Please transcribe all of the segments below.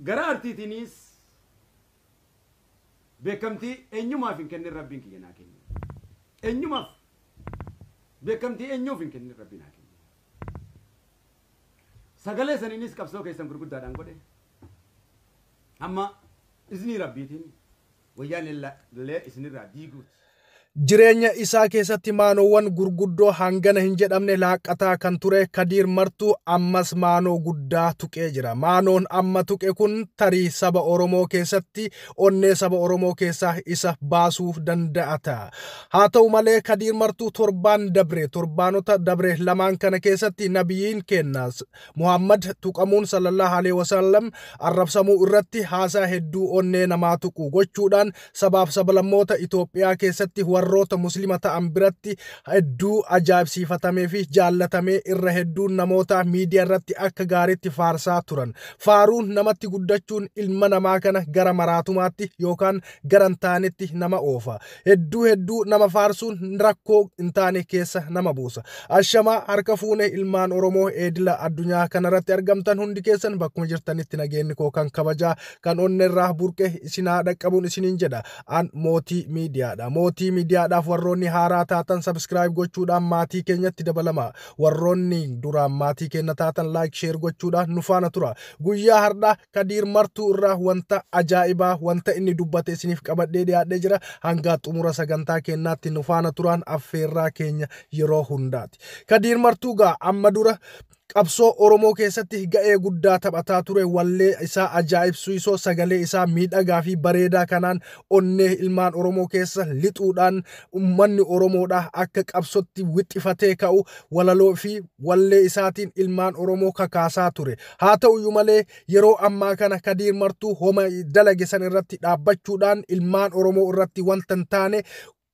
Gara artiitiinis beekamtii eenyumaaf hin kennin Rabbiin kiyya naa kenne. Eenyumaaf beekamtii eenyuuf hin kennin Rabbiin naa kenne. Sagalee saniinis qabsoo keessan gurguddaadhaan godhe. Amma iznii Rabbiitiin wayyaan illee isinirraa diiguuti. Jireenya isaa keessatti maanoowwan gurguddoo hangana hin jedhamne laaqataa kan ture Kadiir Martuu ammas maanoo guddaa tuqee jira. Maanoon amma tuqe kun tarii saba Oromoo keessatti onnee saba Oromoo keessaa isa baasuu danda'a ta'a. Haa ta'u malee, Kadiir Martuu torbaan dabre, torbaanota dabre lamaan kana keessatti nabiyyiin kenna Muhammad tuqamuun, sallallahu alaihi wasallam arrabsamuu irratti haasaa hedduu onnee namaa tuqu gochuudhaan sabaaf sablammoota Itoophiyaa keessatti warroota Muslima ta'an biratti hedduu ajaa'ibsiifatamee fi jaallatamee, irra hedduun namoota miidiyaa irratti akka gaariitti faarsaa turan. Faaruun namatti guddachuun ilma namaa kana gara maraatumaatti yookaan gara hin taanetti nama oofa. Hedduu hedduu nama faarsuun rakkoo hin taane keessa nama buusa. Ashamaa, harka fuune ilmaan Oromoo eedila addunyaa kanarratti argamtan hundi keessan, bakkuma jirtanitti nageenyi koo kan kabajaa kan onneerraa burqe isinaa dhaqqabuun isiniin jedha. An Mootii Miidiyaadha. Mootii Miidiyaadhaaf warroonni haaraa taatan subscribe gochuudhaan maatii keenyatti dabalama. Warroonni duraan maatii keenya taatan like, share gochuudhaan nu faana tura. Guyyaa har'aa Kadiir Martuu irraa wanta ajaa'ibaa, wanta inni dubbate isiniif qabadhee dhiyaadhee jira. Hanga xumura sagantaa keenyaatti nu faana turaan affeerraa keenya yeroo hundaati. Kadiir Martuu gaa amma dura qabsoo Oromoo keessatti ga'ee guddaa taphataa ture. Wallee isaa ajaa'ibsiisoo, sagalee isaa miidhagaa fi bareedaa kanaan onnee ilmaan Oromoo keessa lixuudhaan uummanni Oromoodha akka qabsootti wixxifatee ka'u walaloo fi wallee isaatiin ilmaan Oromoo kakaasaa ture. Haa ta'uyyuu malee, yeroo ammaa kana Kadiir Martuu homa dalage san irratti dhaabbachuudhaan ilmaan Oromoo irratti wanta hin taane,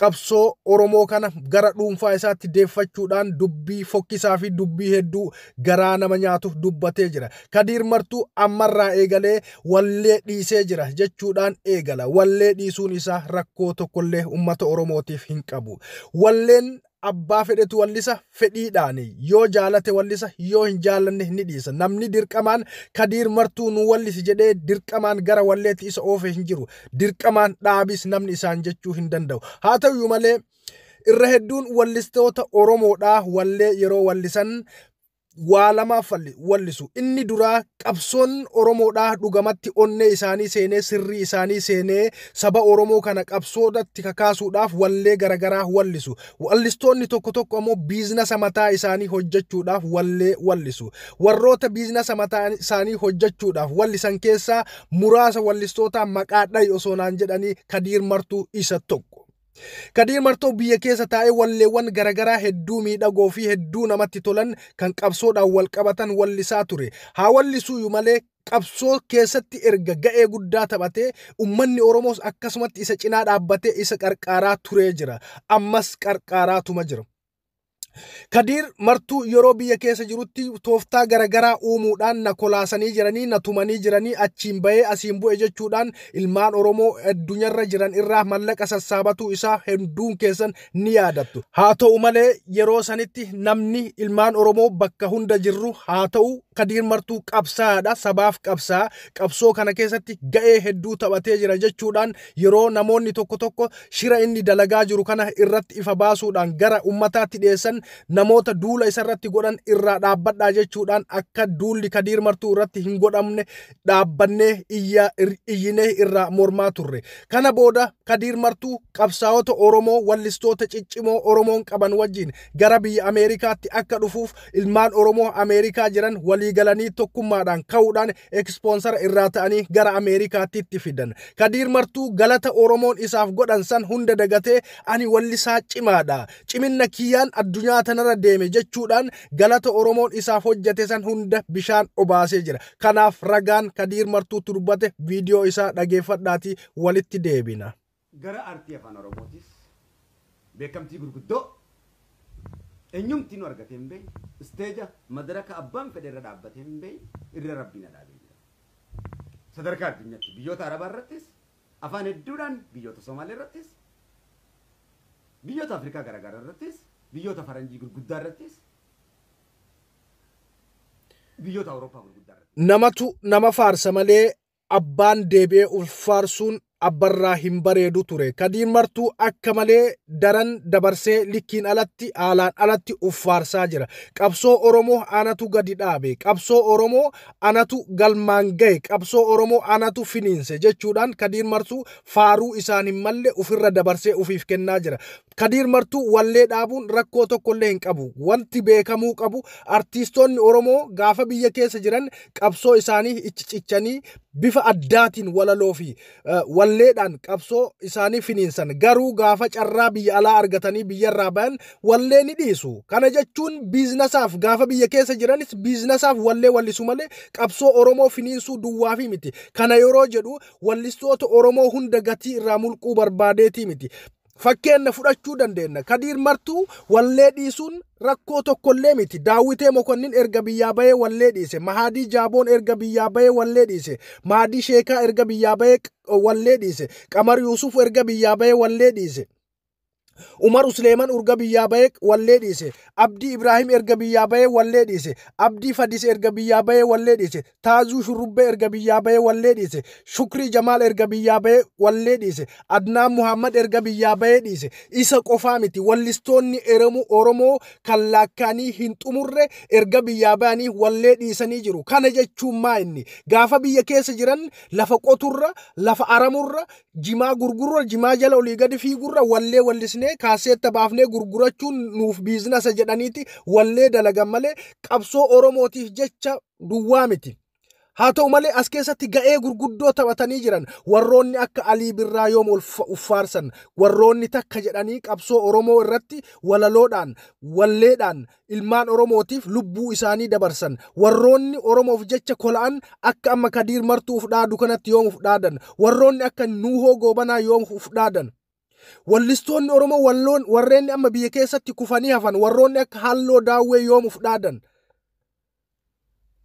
qabsoo Oromoo kana gara dhuunfaa isaatti deeffachuudhaan dubbii fokkisaa fi dubbii hedduu garaa nama nyaatu dubbatee jira. Kadiir Martuu ammarraa eegalee wallee dhiisee jira jechuudhaan eegala. Wallee dhiisuun isaa rakkoo tokkollee uummata Oromootiif hin qabu. Walleen abbaa fedhetu wallisa fedhiidhaan, yoo jaalate wallisa, yoo hin jaalanne ni dhiisa. Namni dirqamaan "Kadiir Martuu nu wallisi" jedhee dirqamaan gara walleetti isa oofe hin jiru. Dirqamaan dhaabis namni isaan jechuu hin danda'u. Haa ta'uyyuu malee, irra hedduun wallistoota Oromoodhaa wallee yeroo wallisan waa lamaaf wallisu. Inni duraa, qabsoon Oromoodhaa dhugamatti onnee isaanii seenee, sirrii isaanii seenee, saba Oromoo kana qabsoodatti kakaasuudhaaf wallee garagaraa wallisu. Wallistoonni tokko tokko ammoo biizinasa mataa isaanii hojjechuudhaaf wallee wallisu. Warroota biizinasa mataa isaanii hojjechuudhaaf wallisan keessaa muraasa wallistoota maqaa dhayi osoo naan jedhanii, Kadiir Martuu isa tokko. Kadiir Martuu biyya keessa taa'ee walleewwan garagaraa hedduu miidhagoo fi hedduu namatti tolan kan qabsoodhaan wal qabatan wallisaa ture. Haa wallisuuyyuu malee, qabsoo keessatti erga ga'ee guddaa taphatee, ummanni Oromoos akkasumatti isa cinaa dhaabbatee isa qarqaaraa turee jira. Ammas qarqaaraatuma jira. Kadiir Martuu yeroo biyya keessa jirutti tooftaa garagaraa uumuudhaan na kolaasanii jiranii, na tumanii jiranii, achiin bahee asiin bu'e jechuudhaan ilmaan Oromoo addunyaarra jiran irraa mallaqa sassaabatuu isaa hedduun keessan ni yaadattu. Haa ta'u malee, yeroo sanitti namni ilmaan Oromoo bakka hunda jirru, haa ta'u, Kadiir Martuu qabsaadha, sabaaf qabsaa, qabsoo kana keessatti ga'ee hedduu taphatee jira jechuudhaan yeroo namoonni tokko tokko shira inni dalagaa jiru kana irratti ifa baasuudhaan gara ummataatti dhiyeessan, namoota duula isarratti godhan irraa dhaabbadhaa jechuudhaan akka duulli Kadiir Martuu irratti hin godhamne dhaabbannee iyyinee irraa mormaa turre. Kana booda Kadiir Martuu qabsaa'ota Oromoo, wallistoota ciccimoo Oromoon qaban wajjin gara biyya Ameerikaatti akka dhufuuf ilmaan Oromoo Ameerikaa jiran walii galanii tokkummaadhaan ka'uudhaan sponsor irraa ta'anii gara Ameerikaatti itti fidan. Kadiir Martuu galata Oromoon isaaf godhan san hunda dagatee, "Ani wallisaa cimaadha. Ciminna kiyyaan addunyaa tanarra deeme" jechuudhaan galata Oromoon isaaf hojjete san hunda bishaan obaasee jira. Kanaaf ragaan Kadiir Martuutti dubbate viidiyoo isaa dhageeffadhaatii walitti deebina. Gara aartii afaan Oromootis beekamtii gurguddoo eenyumti nu argatee hin beekne, isteeja madaraka abbaan fedhe irra dhaabbatee hin beekne irra Rabbiin dhaabee jira. Sadarkaa addunyaatti biyyoota Arabaa irrattis, afaan hedduudhaan biyyoota Somaalee irrattis, biyyoota Afrikaa garaagaraa irrattis, biyyoota Faranjii gurguddaa irrattis, biyyoota Awurooppaa gurguddaa irrattis. Namatu nama faarsa malee Abbaan deebi'ee ulfaarsuun abbarraa hin bareedu ture. Kadiir Martuu akka malee daran dabarsee likkiin alatti haalaan alatti uffaarsaa jira. Qabsoo Oromoo anatu gadi dhaabe. Qabsoo Oromoo anatu galmaan gahe. Qabsoo Oromoo anatu finiinse jechuudhaan Kadiir Martuu faaruu isaan hin malle ofirra dabarsee ofiif kennaa jira. Kadiir Martuu wallee dhaabuun rakkoo tokkollee hin qabu. Wanti beekamuu qabu artiistoonni Oromoo gaafa biyya keessa jiran qabsoo isaanii itti cichanii bifa addaatiin walaloo fi walleedhaan qabsoo isaanii finiinsan. Garuu gaafa carraa biyya alaa argatanii biyyarraa bayan wallee ni dhiisu. Kana jechuun biizinasaaf gaafa biyya keessa jiranis biizinasaaf wallee wallisu malee qabsoo Oromoo finiinsuu duwwaafi miti. Kana yeroo jedhu wallistoota Oromoo hunda gatii irraa mulquu barbaadeetii miti. Fakkeenya fudhachuu dandeenya. Kadiir Martuu wallee dhiisuun rakkoo tokkollee miti. Daawwitee Mokonnin erga biyyaa bahee wallee dhiise. Mahadii Jaaboon erga biyyaa bahee wallee dhiise. Mahadii Sheekaa erga biyyaa bahee wallee dhiise. Qamar Yuusuf erga biyyaa bahee wallee dhiise. Umar Usleeman erga biyyaa bahee wallee dhiise. Abdii Ibraahim erga biyyaa bahee wallee dhiise. Abdii Fadis erga biyyaa bahee wallee dhiise. Taazuu Shurrubbee erga biyyaa bahee wallee dhiise. Shukrii Jamaal erga biyyaa bahee wallee dhiise. Adnaan Muhammad erga biyyaa bahee dhiise. Isa qofaa miti. Wallistoonni Oromoo kan laakkaanii hin xumurre erga biyyaa bahanii wallee dhiisanii jiru. Kana jechuun maa inni? Gaafa biyya keessa jiran lafa qoturra, lafa aramurra, jimaa gurgurra, jimaa jala olii gadi fiigurra wallee wallisnee kaaseetta baafnee gurgurachuun nuuf biizinasa jedhaniiti wallee dalagan malee qabsoo Oromootiif jecha duwwaa miti. Haa ta'u malee as keessatti ga'ee gurguddoo taphatanii jiran warroonni akka Alii Birraa yoom uffaarsan, warroonni takka jedhanii qabsoo Oromoo irratti walaloodhaan walleedhaan ilmaan Oromootiif lubbuu isaanii dabarsan, warroonni Oromoof jecha kola'an akka amma Kadiir Martuu uf dhaadu kanatti yoom uf dhaadan, warroonni akka Nuuhoo Goobanaa yoom uf dhaadan. Wallistoonni Oromoo walloon warreen amma biyya keessatti kufanii hafan warroonni akka Halloo Daawwee yoom uf dhaadan.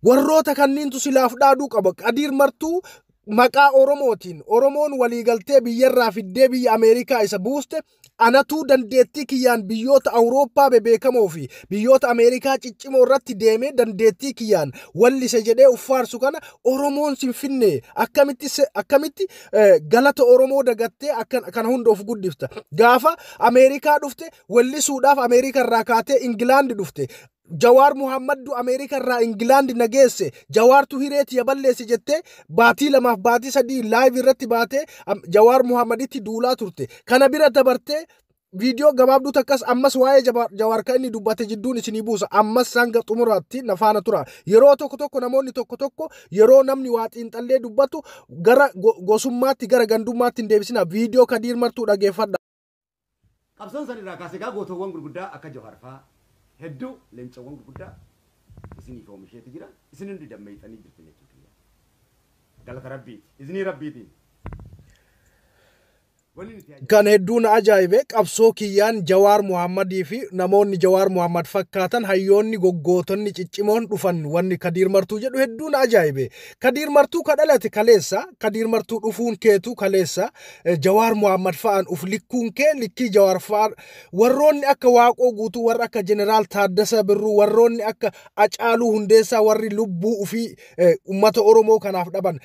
Warroota kanniintu silaaf dhaaduu qaba. Kadiir Martuu maqaa Oromootiin Oromoon waliigaltee biyyarraa fiddee biyya Ameerikaa isa buuste anatuu dandeettii kiyyaan biyyoota Awurooppaa bebeekamoo fi biyyoota Ameerikaa ciccimoo irratti deemee dandeettii kiyyaan wallise jedhee uffaarsu kana Oromoon sinfinnee akkamitti galata Oromoo dagattee kana hunda of guddifta. Gaafa Ameerikaa dhufte wallisuudhaaf Ameerikaa irraa kaatee Ingilaandi dhufte. Jawaar Muhammaddu Ameerikaa irraa Ingilaandi nageesse, Jawaartu hireeti ya balleesse jettee baatii 2 baatii 3 live irratti baatee Jawaar Muhammaditti duulaa turte. Kana bira dabartee viidiyoo gabaabduu takkas ammas waa'ee Jawaar kan inni dubbate jidduun isinii buusa. Ammas hanga xumuraatti na faana tura. Yeroo tokko tokko namoonni tokko tokko yeroo namni waa xiinxallee dubbatu gara gosummaatti gara gandummaatti hin deebisina. Viidiyoo Kadiir Martuu dhageeffadha. Qabsoon san irraa kaasee gaa gootowwan gurguddaa akka Jawaar fa'aa hedduu leencawwan gurguddaa isiniif oomisheeti jira. Isin hundi dammeessanii jirtu jechuudha. Galata Rabbiiti. Isinii Rabbiitiin. Kan hedduu na ajaa'ibe qabsoo kiyyaan Jawaar Muhammadii fi namoonni Jawaar Muhammad fakkaatan hayyoonni goggootonni ciccimoon dhufan wanni Kadiir Martuu jedhu hedduu na ajaa'ibe. Kadiir Martuu ka dhalate kaleessa, Kadiir Martuu dhufuun keetu kaleessa, Jawaar Muhammad fa'aan uf likkuun kee likkii Jawaar fa'aan warroonni akka Waaqoo Guutuu, warra akka Jeneraal Taaddasa Birruu, warroonni akka Acaaluu Hundeessaa, warri lubbuu ofii uummata Oromoo kanaaf dhaban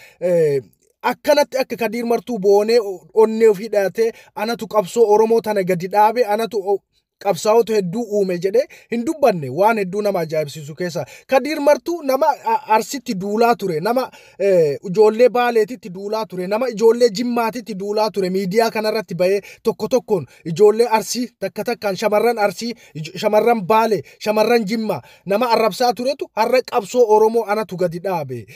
akkanatti akka Kadiir Martuu boonee onnee ofii dhaatee anatu qabsoo Oromoo tana gadi dhaabe, anatu qabsaa'ota hedduu uume jedhee hin dubbanne waan hedduu nama ajaa'ibsiisu keessa. Kadiir Martuu nama Arsitti duulaa ture, nama ijoollee Baaleetitti duulaa ture, nama ijoollee Jimmaatitti duulaa ture. Miidiyaa kanarratti bahee tokko tokkoon ijoollee Arsii takka takkaan shamarran Arsii, shamarran Baalee, shamarran Jimmaa nama arrabsaa turetu har'a qabsoo Oromoo anatu gadi dhaabe.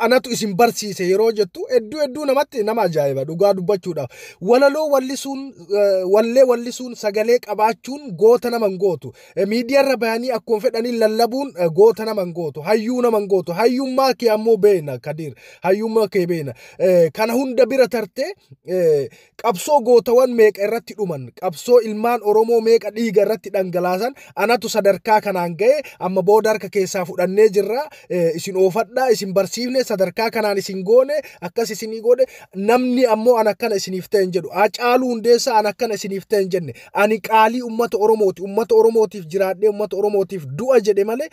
Anatu isin barsiise yeroo jettu hedduu hedduu namatti nama ajaa'iba dhugaa dubbachuudhaaf. Walaloo wallisuun, wallee wallisuun, sagalee qabaachuun goota nama hin gootu. Miidiyaarra bahanii akkuma fedhanii lallabuun goota nama hin gootu. Hayyuu nama hin gootu. Hayyummaa kee ammoo beekna Kadiir. Hayyummaa kee beekna. Kana hunda bira tartee qabsoo gootawwan meeqa irratti dhuman, qabsoo ilmaan Oromoo meeqa dhiiga irratti dhangalaasan anatu sadarkaa kanaan ga'e amma booda harka keessaa fudhannee jirra. Isin oofadhaa, isin barsiifne Sadarkaa kanaan isin goone, akkas isinii godhe. Namni ammoo an akkana isiniif ta'e hin jedhu. Hacaaluu Hundeessaa an akkana isiniif ta'e hin jenne. Ani qaalii ummata Oromooti, ummata Oromootiif jiraadhee ummata Oromootiif du'a jedhe malee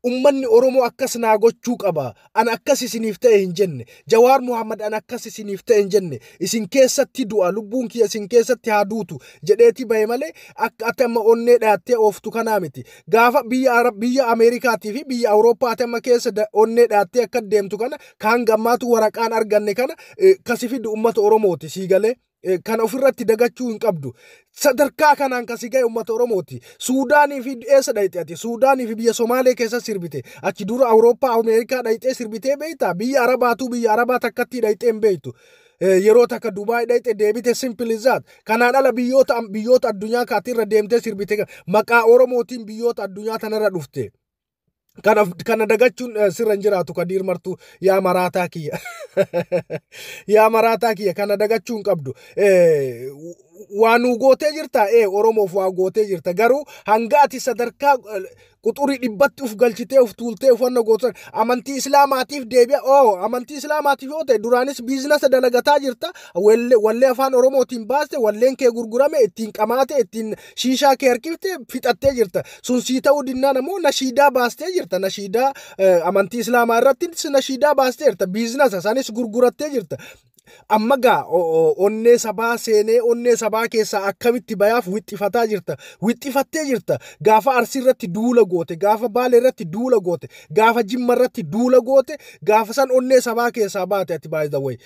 ummanni Oromoo akkas naa gochuu qaba, an akkas isiniif ta'e hin jenne. Jawaar Muhammad an akkas isiniif ta'e hin jenne. Isin keessatti du'a, lubbuun kiyya isin keessatti haa duutu jedheeti bahe malee akka ati amma onnee dhaattee ooftu kanaa miti. Gaafa biyya Arab, biyya Ameerikaatii fi biyya Awurooppaa ati amma keessa onnee dhaattee akka deemtu kana kaan gammaatu waraqaan arganne kana kasi fidu ummata Oromooti, sii galee. Kana ofirratti dagachuu hin qabdu. Sadarkaa kanaan kasi ga'e ummata Oromooti. Suudaanii fi eessa dhayxe ati? Suudaanii fi biyya Somaalee keessa sirbite. Achi dura Awurooppaa, Ameerikaa dhayxee sirbitee beektaa? Biyya Arabaatuu biyya Arabaa takkatti dhayxee hin beektu. Yeroo takka Dubaay dhayxe, deebite, simple as that. Kanaan ala biyyoota addunyaa kaatirra deemtee sirbite, maqaa Oromootiin biyyoota addunyaa tanarra dhufte. Kana dagachuun sirra hin jiraatu, Kadiir Martuu, yaa maraataa kiyya. Yaa maraataa kiyya, kana dagachuu hin qabdu. Waa nuu gootee jirta, Oromoof waa gootee jirta, garuu hanga ati sadarkaa quxurii 100tti uf galchitee, uf tuultee, uffannoo gootan amantii Islaamaatiif deebi'a. Oo, amantii Islaamaatiif yoo ta'e duraanis business dalagataa jirta. Wallee afaan Oromootiin baaste, walleen kee gurgurame, ittiin qamaate, ittiin shiishaa kee harkifte, fixattee jirta. Sun sii ta'uu dinnaan ammoo nashiidaa baastee jirta. Nashiidaa amantii Islaamaa irratti nashiidaa baastee jirta. Business sanis gurgurattee jirta. Amma gaa onnee sabaa seenee onnee sabaa keessaa akkamitti bayaaf wixxifataa jirta. Wixxifattee jirta. Gaafa Arsii irratti duula goote, gaafa Baalee irratti duula goote, gaafa Jimma irratti duula goote, gaafa san onnee sabaa keessaa baate ati, by the way.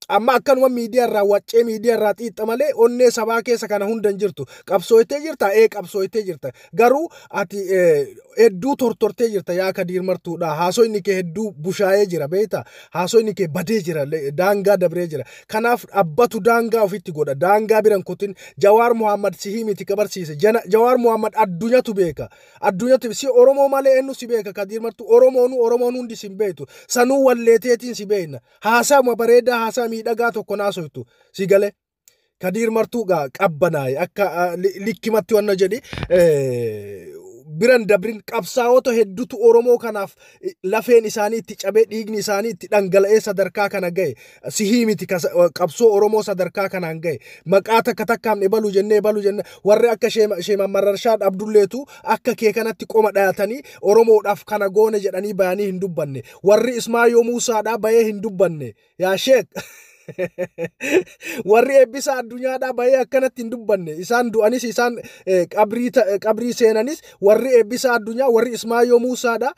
Amma akkanuma miidiyaa irraa waccee, miidiyaa irraa xiixxa malee onnee sabaa keessa kana hunda hin jirtu. Qabsooytee jirta, ee, qabsooytee jirta. Garuu ati hedduu tortortee jirta, yaa Kadiir Martuudha. Haasoyni kee hedduu bushaayee jira, beektaa? Haasoyni kee badee jira, daangaa dabree jira. Kanaaf abbatu daangaa ofitti godha. Daangaa biran kutin. Jawaar Muhammad sihii miti ka barsiise. Jawaar Muhammad addunyatu beeka. Addunyatu si Oromoo malee eenyu si beeka, Kadiir Martuu? Oromoonu Oromoon hundi si hin beektu. Sanuu walleeteetiin si beekna. Haasaa bareedaa, haasaa miidhagaa tokko naasoytu. Si galee. Kadiir Martuu gaa qabbanaa'e, akka likkimatti wanna jedhi biran dabrin. Qabsaa'ota hedduutu Oromoo kanaaf lafeen isaanii itti cabee, dhiigni isaanii itti dhangala'ee sadarkaa kana ga'e. Sihii miti qabsoo Oromoo sadarkaa kanaan ga'e. Maqaa takka takkaan ebalu jennee, ebalu jennee, warri akka Sheeman Marrarshaad Abdulleetu akka kee kanatti qoma dhayatanii Oromoodhaaf kana goone jedhanii bayanii hin dubbanne. Warri Ismaayoo Muusaadhaa bayee hin dubbanne. Yaa sheek, warri eebbisa addunyaadhaa bahee akkanatti hin dubbanne. Isaan du'anis, isaan qabrii seenanis, warri eebbisa addunyaa, warri Ismaayoo Muusaadha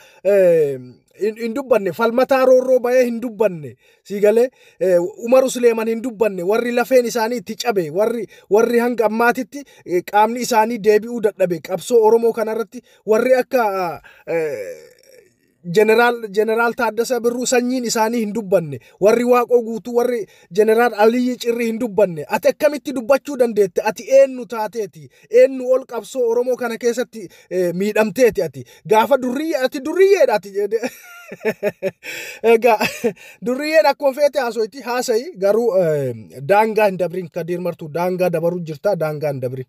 hin dubbanne. Falmataa Roorroo bahee hin dubbanne. Siigalee, Umaru Suleeman hin dubbanne. Warri lafeen isaanii itti cabe, warri hanga ammaatitti qaamni isaanii deebi'uu dadhabe qabsoo Oromoo kanarratti, warri akka jeneraal Taaddasa Birruu sanyiin isaanii hin dubbanne. Warri Waaqoo Guutuu, warri jeneraal Aliyyi Cirrii hin dubbanne. Ati akkamitti dubbachuu dandeette? Ati eenyu taateeti? Eenyu ol qabsoo Oromoo kana keessatti miidhamteeti? Ati gaafa durriyyee, ati durriyyeedha ati. Egaa durriyyeen akkuma feete haasoyti, haasayi, garuu daangaa hin dabrin. Kadiir Martuu, daangaa dabaruu jirta, daangaa hin dabrin.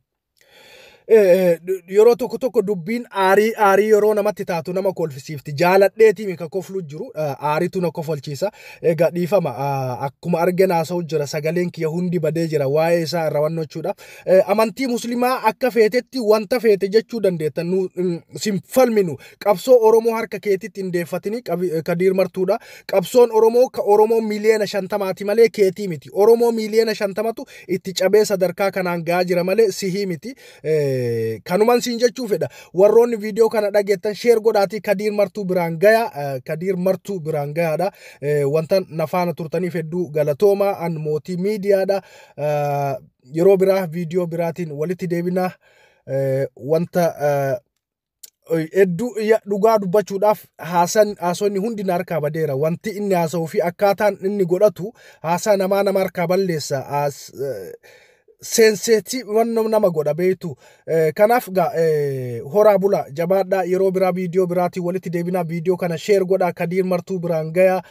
Yeroo tokko tokko dubbiin aarii aarii yeroo namatti taatu nama kolfisiifti. Jaaladheetii mika koflu jiru, aariitu na kofalchiisa. Egaa dhiifama, akkuma argeen haasa'u jira, sagaleen kiyya hundi badee jira waa'ee isaa irra wannochuudha. Amantii Muslimaa akka feetetti wanta feete jechuu dandeetta, nu sin falminu. Qabsoo Oromoo harka keetitti hin deeffatini, Kadiir Martuudha. Qabsoon Oromoo ka Oromoo 50 miiliyoona malee keetii miti. Oromoo 50 miiliyoonatu itti cabee sadarkaa kanaan gahaa jira malee sihii miti. Kanuman siin jechuu fedha. Warroonni viidiyoo kana dhageettan share godhaatii Kadiir Martuu biraan gaya, Kadiir Martuu biraan gayaadha. Wanta nafaana turtaniif hedduu galatooma. An Mootii Miidiyaadha. Yeroo biraa viidiyoo biraatiin walitti deebina. Wanta hedduu dhugaa dubbachuudhaaf haasan haasonni hundi na harkaa badeera. Wanti inni haasa'uu fi akkaataan inni godhatu haasaa namaa nama harkaa balleessa. Seenseetii waan nama godha, beektu. Kanaaf gaa horaa bula, jabaadhaa. Yeroo biraa viidiyoo biraatiin walitti deebinaa. Viidiyoo kana share godhaa, Kadiir Martuu biraan gaya.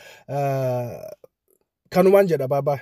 Kanumaan jedha, baabaa.